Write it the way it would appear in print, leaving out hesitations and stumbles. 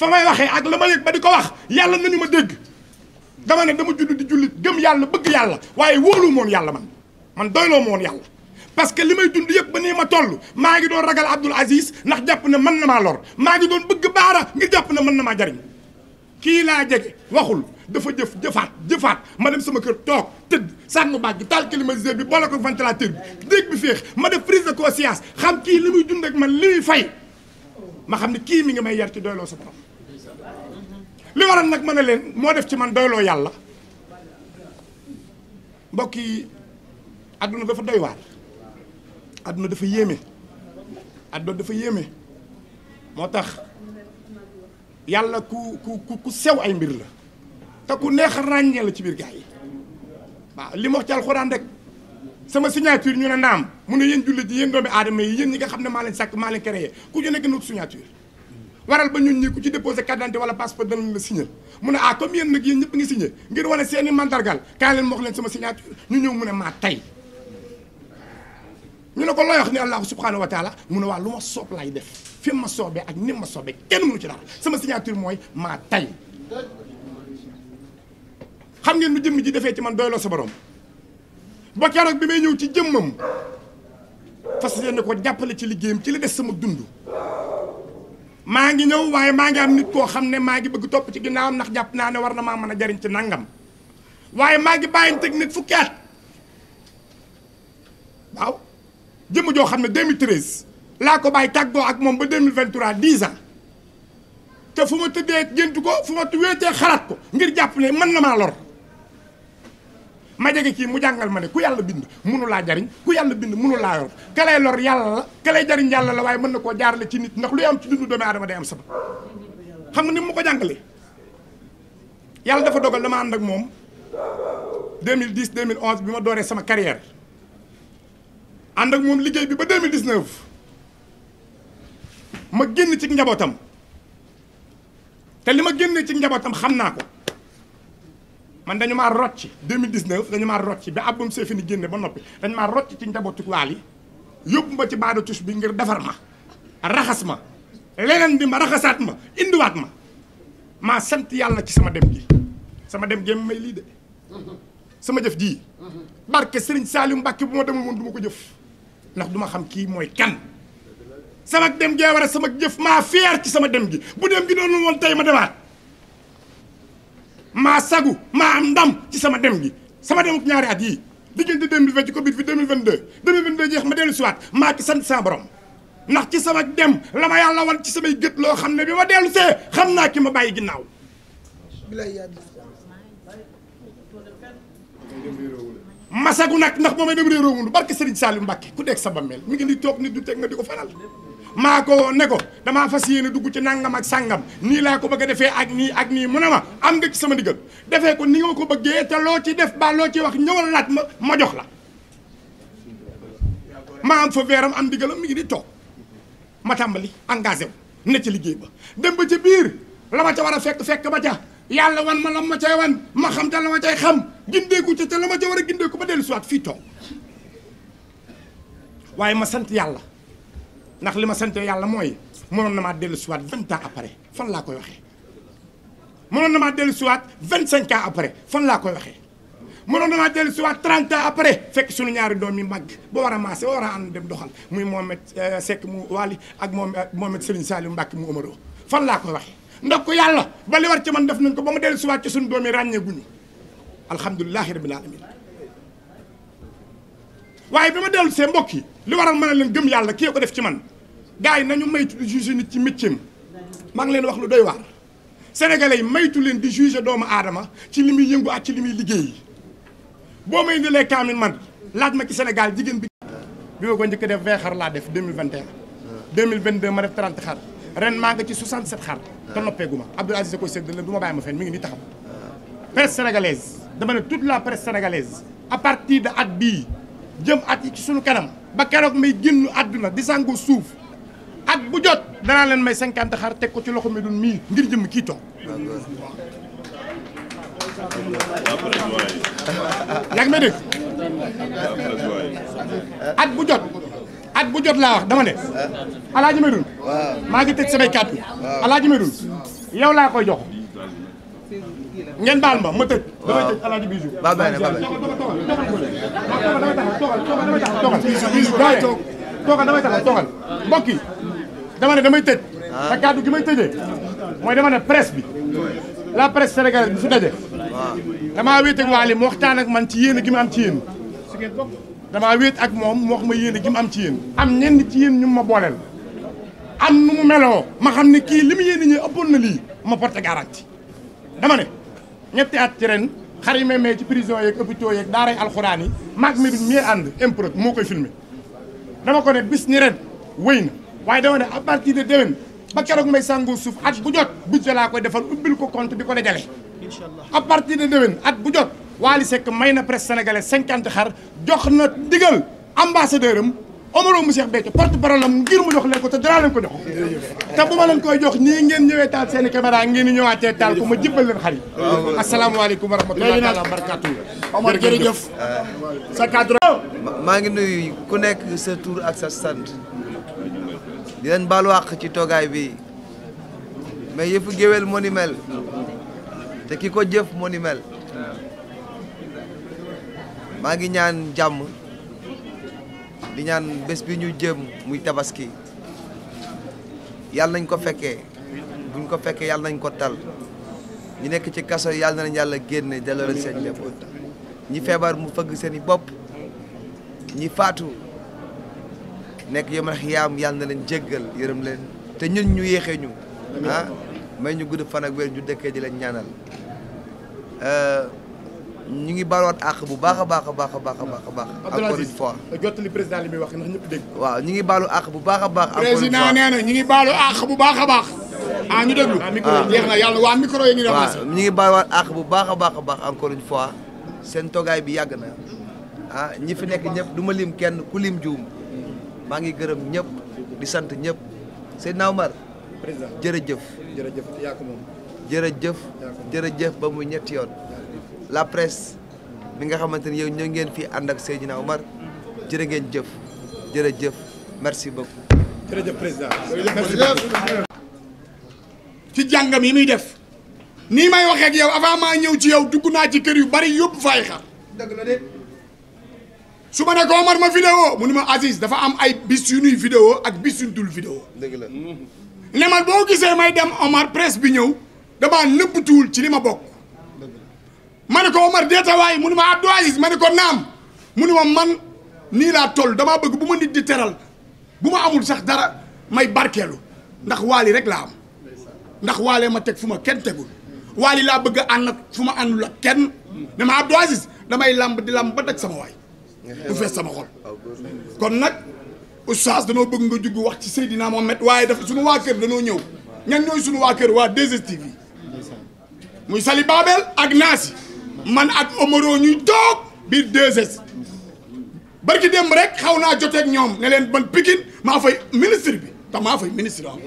fa may waxee ak la ma yëg ba di ko wax yàlla nañu ma dégg dama ne dama judd di jullit gëm yàlla bëgg yàlla waaye wóolu moon yàlla man doyloo moon yàlla parce que li may dund yëpp ba nii ma toll maa ngi doon ragal Abdoul Aziz ndax jàpp ne mën na maa lor maa ngi doon bëgg baara ngir jàpp ne mën na maa jariñ kii laa jege waxul dafa jëfaat ma dem sama kër toog tëdd sànnu baag gi taal climatiseur bi boole ko ventilateur bi dégg bi féex ma def prise de conscience xam kii li muy dund ak man li muy fay ma xam ne kii mi ngi may yar ci doyloo sa borom li waral nag ma ne leen moo def ci man doyloo yàlla mbokk yi adduna dafa doy waar adduna dafa yéeme moo tax yàlla ku sew ay mbir la te ku neex a ràññee la ci biir gaa yi waaw li ma wax ci alxuraan rek sama signature ñu ne naam mu ne yéen jullit yi yéen doomi aadama yi yéen ñi nga xam ne maa leen sàkk maa leen créé ku ñu nekk notre signature waral ba ñun ñi ku ci déposé carte d'identité wala passeport danañ la signé mu ne ah comme yéen nag yéen ñëpp ngi signé ngir wane seeni mandargal kaay leen ma wax leen sama signature ñu ñëw mu ne maa tey ñu ne ko looy wax ni allahu subhanahu wa taala mu ne waa lu ma soob lay def fi ma soobee ak ni ma soobee kenn mënu ci dara sama signature mooy maa tey xam ngeen nu jëmm ji defee ci man doyloo sa borom ba keroog bi may ñëw ci jëmmam fas yéene ko jàppale ci liggéeyam ci li des sama dund maa ngi ñëw waaye maa ngi am nit koo xam ne maa ngi bëgg topp ci ginnaawam ndax jàpp naa ne war na maa mën a jariñ ci nangam waaye maa ngi bàyyi teg nit fukki at waaw jëmm joo xam ne 2013 laa ko bàyyi tàggoo ak moom ba 2023 10 ans te fu ma tëddee géntu ko fu ma wéetee xalaat ko ngir jàpp ne mën na maa lor ma jege kii mu jàngal ma ne ku yàlla bind mënu laa jariñ ku yàlla bind mënu laa yor ka lay lor yàlla la ka lay jariñ yàlla la waaye mën na koo jaarale ci nit ndax luy am ci dundu doomu aadama day am sabab xam nga ni mu ko jàngalee yàlla dafa dogal dama ànd ak moom 2010 2011 bi ma dooree sama carrière ànd ak moom liggéey bi ba 2019 ma génn ci njabootam te li ma génne ci njabootam xam naa ko man dañu maa rocci 2019 dañu maa rocci ba àbbam seefini génne ba noppi dañu maa rocci ci njabootu waal yi yóbbu ma ci baada touche bi ngir defar ma raxas ma leneen bi ma raxasaat ma indiwaat ma maa sant yàlla ci sama dem gi may lii de sama jëf ji barke Serigne Saliou Mbacke bu ma demul woon du ma ko jëf ndax du ma xam kii mooy kan sama dem gee war a sama jëf maa fier ci sama dem gi bu dem gi doon woon tey ma demaat maa sagu maa am ndam ci sama dem gi sama dem ak ñaari at yii diggante 2020 ci Covid fi 2022 jeex ma dellu siwaat maa ki sant sama borom ndax ci sama dem la ma yàlla wan ci samay gët loo xam ne bi ma dellu see xam naa ki ma bàyyi ginnaaw masagu nag ndax ba may dem réeróowundu barke Serigne Saliou Mbacke ku dégg sa bammeel mi ngi ni toog nit du teg nga di ko faral maa ko ne ko damaa fas yéene dugg ci nangam ak sàngam nii laa ko bëgg a defee ak nii mu ne ma am nga ci sama ndigal defee ko ni nga ko bëggee te loo ci def ba loo ci wax ñëwal laaj ma jox la ma am fa veeram am ndigalam mi ngi di toog ma tàmbali engagé wu ne ci liggéey ba dem ba ca biir la ma ca war a fekk ba ca yàlla wan ma la ma cay wan ma xam te la ma cay xam gindeeku ca te la ma ca war a gindeeku ba dellu siwaat fii toog waaye ma sant yàlla ndax li ma sant yàlla mooy mënoon na maa dellu siwaat 20 ans après fan laa koy waxee mënoon na maa dellu siwaat 25 ans après fan laa koy waxee mënoon na maa dellu siwaat 30 ans après fekk suñu ñaari doom yi màgg ba war a maase ba war a ànd dem doxal muy Mohamed Seck mu Wali ak Mohamed Serigne Saliou Mbacke mu Omaro fan laa koy waxee ndax ko yàlla ba li war ci man def nañ ko ba ma dellu siwaat ci suñu doom yi ràññeeguñu alhamdulilahi rabbil alamin waaye bi ma dellu see mbokk yi li waral mën a leen gëm yàlla kii ko def ci man gars yi nañu maytu di juger nit ci métier maa ngi leen wax lu doy waar sénégalais yi maytu leen di juger doomu aadama ci li muy yëngu ak ci li muy liggéey boo may indilee kaamil man laaj ma ci Sénégal jigéen bi ma ko njëkk def 20 xar laa def 2021 2022 ma def 30 xar ren maa nga ci 67 xar te noppeegu ma Abdoul Aziz koy sédd leen du ma bàyyi ma fenn mi ngi nii taxaw presse sénégalaise dama ne toute la presse sénégalaise à partir de at bii jëm at yi ci suñu kanam ba keroog may génn àdduna di sàngoo suuf at bu jot danaa leen may 50 xar teg ko ci loxo mi dun mii ngir jëm kii toog yaa ngi may dégg at bu jot laa wax dama ne alaaji Medoune maa ngi tëj samay kàddu alaaji Medoune yow laa koy jox ngeen baal ma tëj. damay tëj Alaaji Bijou. ba benn damay taxaw mbokk yi dama ne damay tëj. te kàddu gi may tëjee mooy dama ne presse bi la presse sénégalaise bi fi daje. damaa wéet ak Wally mu waxtaan ak man ci yéen gi mu am ci yéen. damaa wéet ak moom mu wax ma yéen gi mu am ci yéen. am ñenn ci yéen ñu ma booleel. am nu mu meloo ma xam ne kii li mu yéen ñi ëppoon na lii ma porté garantie. dama ne ñetti at ci ren xar yi may ci prison yeeg hôpitaux yeeg daaray alxuraan yi maag mi bi mi ànd improt moo koy filmé dama ko ne bis ni ren wéy na waaye dama ne à partir de déwén ba keroog may sàngoo suuf at bu jot budget laa koy defal ubbil ko compte di ko dajale à partir de déwén at bu jot Wally Seck may na presse sénégalais 50 xar jox na digal ambassadeur am Omaro mu Cheikh Béthio porte-parole am ngir mu jox leen ko te danaa leen ko jox te bu ma leen koy jox nii ngeen ñëwee taal seeni caméra ngeen di ñëwaatee taal ko ma jibbal leen xar yi asalaamaaleykum wa rahmatullahi wa barakatuh Omar jërëjëf sa cadre maa ngi nuyu ku nekk sa tur ak sa sant di leen baalu àq ci toogaay bi mais yëfu géwél moo ni mel te ki ko jëf moo ni mel maa ngi ñaan jàmm di ñaan bés bi ñu jëm muy tabaski yàlla nañ ko fekkee buñ ko fekkee yàlla nañ ko tal ñu nekk ci kaso yàlla nañ yàlla génne delloo leen seen njaboot ñi feebar mu fëgg seen i bopp ñi faatu nekk yomal xiyaam yàlla na leen jéggal yërëm leen te ñun ñu yéexee ñu may ñu gudd fan ak wér ñu dëkkee di leen ñaanal ñu ngi baaluwaat àq bu baax a baax a baax a baax a baax encore une fois jottali président li muy wax ndax ñëpp dégg waaw ñu ngi baalu àq bu baax a baax président nee na ñu ngi baalu àq bu baax a baax ñu déglu jeex na yàlla waa micro yi ngi def waaw ñu ngi baaluwaat àq bu baax a baax a baax encore une fois seen toogaay bi yàgg na ñi fi nekk ñëpp du ma lim kenn ku lim juum maa ngi gërëm ñëpp di sant ñëpp Seydina Omar président jërëjëf jërëjëf yaa ko moom jërëjëf jërëjëf ba muy ñetti yoon la presse bi nga xamante ni yow ñoo ngeen fii ànd ak Seydina Omar jërë ngeen jëf jërëjëf merci beaucoup. jërëjëf président ci jàngam yi muy def nii may waxee ak yow avant maa ñëw ci yow dugg naa ci kër yu bari yóbbu fay xar. dëgg la de su ma ne ko Omar ma vidéo mu ni ma Aziz dafa am ay bis yu nuy vidéo ak bis yu dul vidéo. dëgg la ne ma boo gisee may dem Omar presse bi ñëw damaa nëbbatuwul ci li ma bokk. ma ne ko Omar deetawaay mu ni ma Abdou Aziz ma ne ko naam mu ni ma man nii laa toll damaa bëgg bu ma nit di teral bu ma amul sax dara may barkeelu ndax Wally rek laa am ndax Wally ma teg fu ma kenn tegul Wally laa bëgg a ànd ak fu ma àndul ak kenn ne ma Abdou Aziz damay lamb di lamb ba teg sama waay du fees sama xol kon nag oustaz danoo bëgg nga jugg wax ci Seydina Mohamed waaye dafa suñu waa kër danoo ñëw ñan ñooy suñu waa kër waa 2STV muy Sali Babel ak Naasi man ak Omaro ñuy toog biir 2S barki démb rek xaw naa joteeg ñoom ne leen ban Pikine maa fay ministre bi tax maa fay ministre am